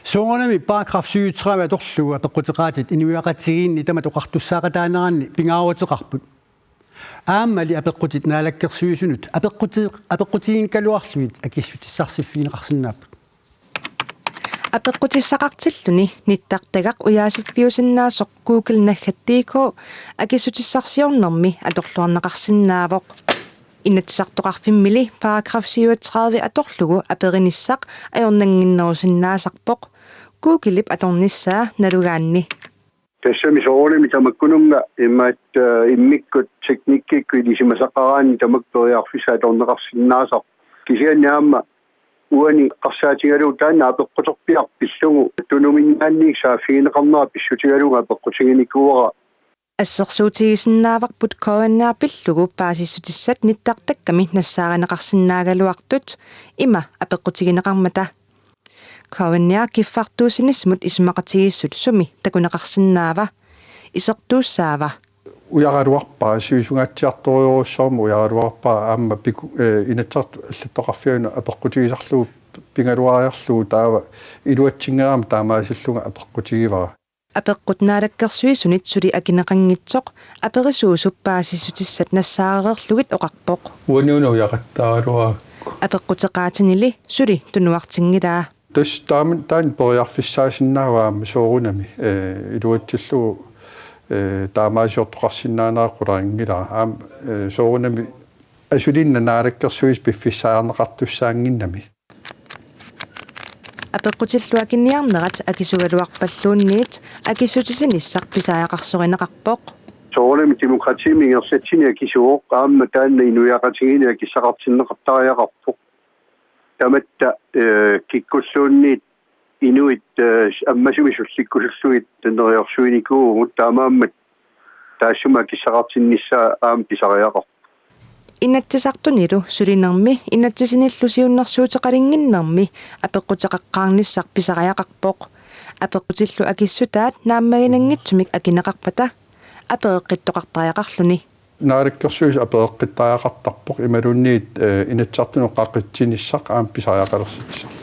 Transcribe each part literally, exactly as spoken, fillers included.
Soorunami paragraf syvogtredive atorlugu apeqquteqaatit inuiaqatigiinni tamat oqartussaaqataaneranni pingaaruteqarput. Aammali apeqqutit naalakkersuisunut apeqquti-, apeqqutiginikkaluarlugit akissutissarsiiffigineqarsinnaapput. Apeqqutissaqartilluni nittartagaq ujaasiffiusinnaasoq Google naggat D K akissutissarsiornermi atorluarneqarsinnaavoq. Inatsisartoqarfimmili paragraf syvogtredive atorlugu aperinissaq ajornannginnerusinnaasarpoq Googlep atornissaa nalugaanni. Tassami soorunami tamakkununnga imaat, eh, immikkut teknikkikkut ilisimasaqaraanni tamakku periarfissat atorneqarsinnaasarput. Kisianni aamma uani eqqarsaatigalugu taanna apeqquterpiaq pillugu tunuminnaanniit saaffigineqarnera pissutigalugu apeqqutiginikuuara. Assersuutigisinnaavarput K N R pillugu paasissutissat nittartakkami nassaarineqarsinnaagaluartut ima apeqqutigineqarmata. K N R kiffartuussinissamut isumaqatigiissut sumi takuneqarsinnaava? Isertuussaava? Ujaraluarpara, sivisungaatsiartorujussuarmik ujaraluarpara aamma piku-, eh, Inatsisartut allattoqarfianut apeqqutigisarlugu pigaluariarlugu taava iluatsinngilaq aamma taamaasillunga apeqqutigivara. Apeqqut naalakkersuisunit suli akineqanngitsoq aperisuusup paasissutissat nassaarereerlugit oqarpoq. Uani una ujaqattaaraluarakku. Apeqquteqaatinili suli tunuartinngilaa. Tassa taama taanna periarfissaasinnaavaa aamma soorunami, eh, iluatsillugu, eh, taamaasiortoqarsinnaanera qularinngilaa. Aamma, eh, soorunami asulinnaq naalakkersuisut piffissaajarneqartussaannginnami. Apeqqutillu akiniarnerat akisugaluarpalluunniit akissutisinissaq pisariaqarsorineqarpoq. Soorunami demokratiimi ingerlatsineq akisuuvoq aamma taanna inuiaqatigiinni akissaqartinneqartariaqarpoq. Tamatta, eh, kikkulluunniit inuit, eh, ammasumik sullikkusullugit neriorsuinikuuvugut taamaammat taassuma akissaqartinnissaa aamma pisariaqarpoq. Inatsisartunilu sulinermi inatsisinillu siunnersuuteqalinnginnermi apeqquteqaqqaarnissaq pisariaqarpoq. Apeqqutillu akissutaat naammaginanngitsumik akineqarpata apereqqittoqartariaqarluni. Naalakkersuisut apereqqittariaqartarpoq imaluunniit, eh, Inatsisartunut qaqitsinissaq aamma pisariaqalersinnissarlu.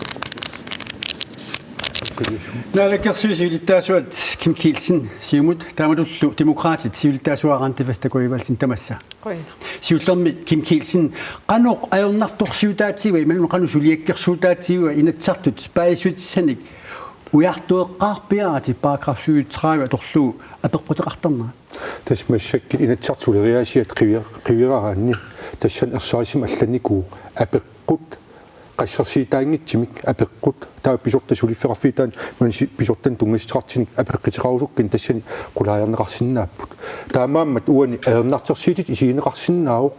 Naalakkersuisut siulittaasuat Kim Kielsen, Siumut, taamatullu Demokraatit siulittaasuat Randi Vestergaard Evaldsen tamassa. Qujanaq. Siullermik Kim Kielsen, qanoq ajornartorsiutaatigiva, imaluunniit qanoq suliakkersuutaatigiva Inatsisartut paasissutissanik ujartueqqaarpiaratik paragraf syvogtredive atorlugu apeqquteqartarnerat? Tassa massakkut Inatsisartut suleriaasiat qivi-, qiviaraanni tassani ersarissumik allannikuuvoq apeqqut qassersiitaanngitsumik apeqqut, taava pisortat suliffeqarfiit taanna maani si-, pisortanut tunngassuteqartunik apeqquteqarusukkunik tassani qulaajarneqarsinnaapput. Taamaammat uani ajornartorsiutit isigineqarsinnaavoq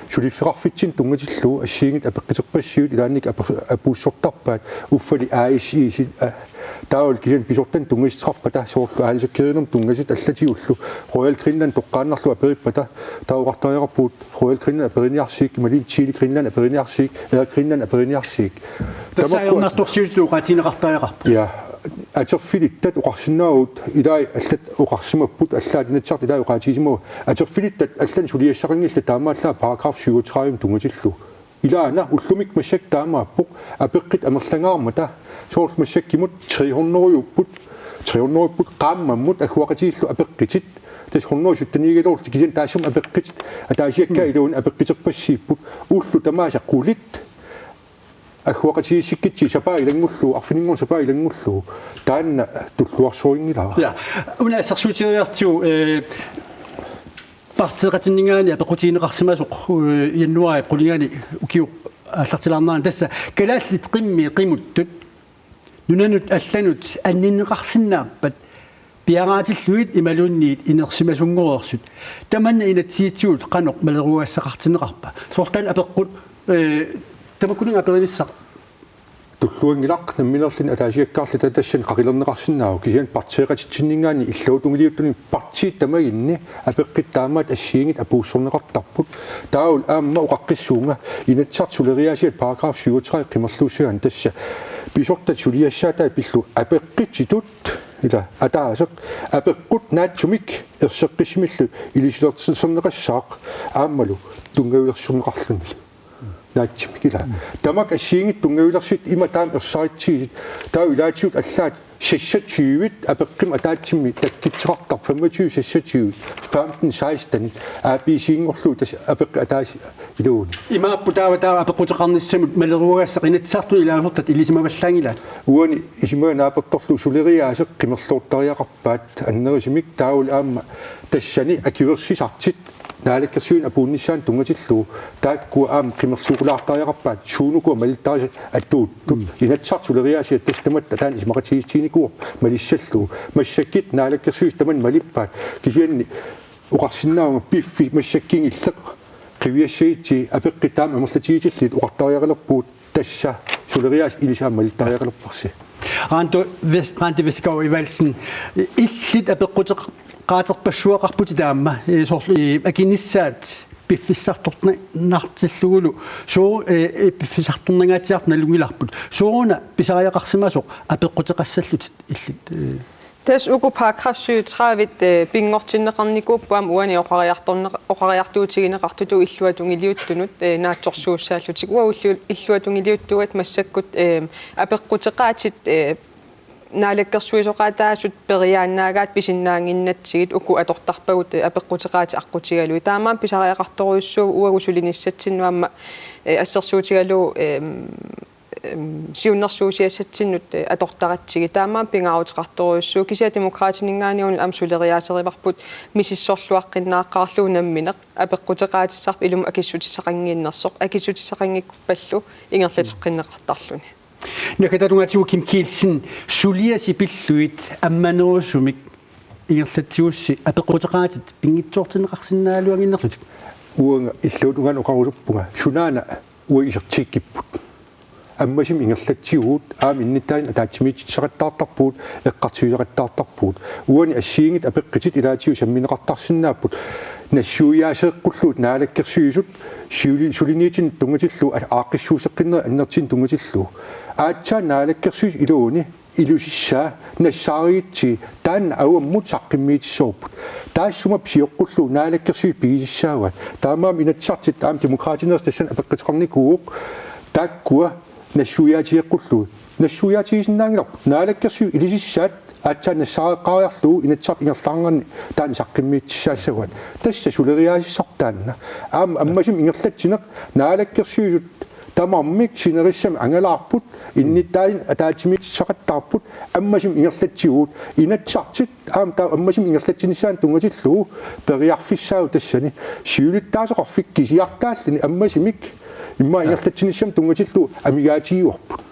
suliffeqarfitsinnut tunngatillugu assigiinngitsut apeqquterpassuit ilaannikkut ape-, apuussortarpaat uffali A S I-sit, a-, taavalu kisianni pisortanut tunngassuteqarpata soorlu aalisakkiinermut tunngasut allatigullu Royal Greenland toqqaannarlugu aperippata taava oqartariaqarpugut Royal Greenland aperiniarsigik, imaluunniit Tele Greenland aperiniarsigik, Air Greenland aperiniarsigik. Tassa tamakku ajornartorsiutitut oqaatigineqartariaqarpoq. Ja, atorfilittat oqarsinnaavugut, ilai allat oqarsimapput, allaat Inatsisartut ilai oqaatigisimapput. Atorfilittat allanut suliassaqanngillat taamaallaat paragraf syvogtredive tunngatillugu. Ilaana ullumikkut massakkut taamaappoq, apeqqutit amerlangaarmata, soorlu massakkut tre hundrede-upput, tre hundrede-upput qaammammut agguaqatigiillu apeqqutit, tassa hundrede sytteniigaluarlutik, kisianni taassuma apeqqutit ataasiakkaat iluanni apeqquterpassiipput, ullut tamaasa qulit agguaqatigiissikkutsigit sapaat ilanngullugu, arfininngornermi sapaat ilanngullugu, taanna tulluarsorinngilara. Ja, una assersuutigeriartigu, eh, partiiqatinninngaanniit apeqqutigineqarsimasoq, eh, januaarip qulingaani ukioq aallartilaarnerani, tassa kalaallit qimmit qimuttut nunanut allanut anninneqarsinnaappat piaraatillugit imaluunniit inersimasunngooreersut. Tamanna inatsisitigut qanoq maleruagassaqartinneqarpa? Soorlu taanna apeqqut, eh, tamakkununnga aperinissaq. Tulluanngilaq, nammineerluni ataasiakkaarluta tassani qaqilerneqarsinnaavoq, kisianni partiiqatitsinninngaanniit illuatungiliuttunik partiit tamaginni apeqqutit taamaattut assigiinngitsut apuussorneqartarput. Taavalu aamma oqaqqissuunga Inatsisartut suleriaasiat paragraf syvogtredive qimerluussagaanni, tassa pisortat suliassaataat pillugu apeqqutitut, ila ataaseq, apeqqut naatsumik erseqqissumillu ilisilersorneqassaaq aammalu tunngavilersorneqarlunilu. Naatsimik ila. Tamakku assigiinngitsut tunngavilersitat ima taama ersaritsigit, taava ilaatigut allaat seksogtyve apeqqummi ataatsimmi takkuttoqartarput, femogtyve seksogtyve, femten seksten, A B C-nngorlugu tassa apeqqut ataaseq iluani. Imaappoq taava taava apeqquteqarnissamut maleruagassaq Inatsisartuni ilaasortat ilisimavallaanngilaat. Uani isumaga naapertorlugu suleriaaseq qimerluuttariaqarpaat annerusumik taavalu aamma tassani akuersisartut naalakkersuisunut apuunnissaannut tunngatillugu taakkua aamma qimerluukulaartariaqarpaat suunukua malittarisat atuuttut. Inatsisartut suleriaasiat tassa tamatta taanna isumaqatigiissutiginikuuarput malissallugu. Massakkut naalakkersuisut tamanna malippaat kisianni oqarsinnaavunga piffissaq massakkut kingulleq qiviassagutsigit apeqqut taama amerlatigitillugit oqartariaqalerpugut tassa suleriaaseq ilissi aamma malittariaqalerparsi. Randi Wes-, Randi Vestergaard Evaldsen, illit apeqquteqaaterpassuaqarputit taama, eh, soorlu, eh, akinissaat piffissartornartillugulu soo, eh, eh, piffissartornangaatsiartoq nalunngilarput. Sooruna pisariaqarsimasoq apeqquteqassallutit illit, eh? Tassa uku paragraf syvogtredive, eh, pinngortinneqarnikuupput aamma uani oqariartorneq-, oqariartuutigineqartutut illuatungiliuttunut, eh, naatsorsuussaallutik. Uagut illu-, illuatungiliuttuat massakkut, eh, apeqquteqaatit, eh, naalakkersuisoqataasut periaannaagaat pisinnaannginnatsigit uku atortarpagut, eh, apeqquteqaatit aqqutigalugit. Taamaammat pisariaqartorujussuuvoq uagut sulinissatsinnut aamma, eh, assersuutigalugu, eh, em, siunnersuusiassatsinnut, eh, atortaratsigit. Taamaammat pingaaruteqartorujussuuvoq kisianni Demokraatininngaanniit una aamma suleriaaserivarput misissorluaqqinnaaqqaarlugu nammineq apeqquteqaatissarput ilumut akissutissaqannginnersoq, akissutissaqanngikkuppalu ingerlateqqinneqartarluni. Naggataata tungaatigut Kim Kielsen, suliasi pillugit ammanerusumik ingerlatsigussi apeqquteqaatit pinngitsoortinneqarsinnaagaluannginnerlutik? Uanga illuatungaanut oqarusuppunga sunaana uagut isertikkipput. Ammasumik ingerlatsivugut, aamma innuttaasut ataatsimiititaqattaartarpugut, eqqartuisaqattaartarpugut. Uani assigiinngitsut apeqqutit ilaatigut sammineqartarsinnaapput. Nassuiaaseeqqullugu naalakkersuisut suli-, suliniutinnut tunngatillugu a-, aaqqissuusseqqinnerit annertusinnut tunngatillugu. Aatsaat naalakkersuisut iluanni ilusissaa nassaarigutsigit taanna avammut saqqummiutissavarput. Taassuma sioqqullugu naalakkersuisut pigisassaavaat. Taamaammat Inatsisartut aamma Demokraatineersut tassani apeqquteqarnikuuvoq taakkua nassuiaatigeqqullugu. Nassuiaatigisinnaanngilarput. Naalakkersuisut ilusissaat aatsaat nassaareqqaariarlugu Inatsisartut ingerlareernerni taanna saqqummiutissaassavaat. Tassa suleriaaseq taanna. Aamma ammasumik ingerlatsineq naalakkersuisut tamarmik sinerissami angalaarput, innuttaasut ataatsimiititaqattaarput, ammasumik ingerlatsivugut, Inatsisartut aamma taava ammasumik ingerlatsinissaannut tunngatillugu periarfissaavoq tassani, siulittaasoqarfik kisiartaalluni ammasumik immaqa ingerlatsinissamut tunngatillugu amigaatigivarput.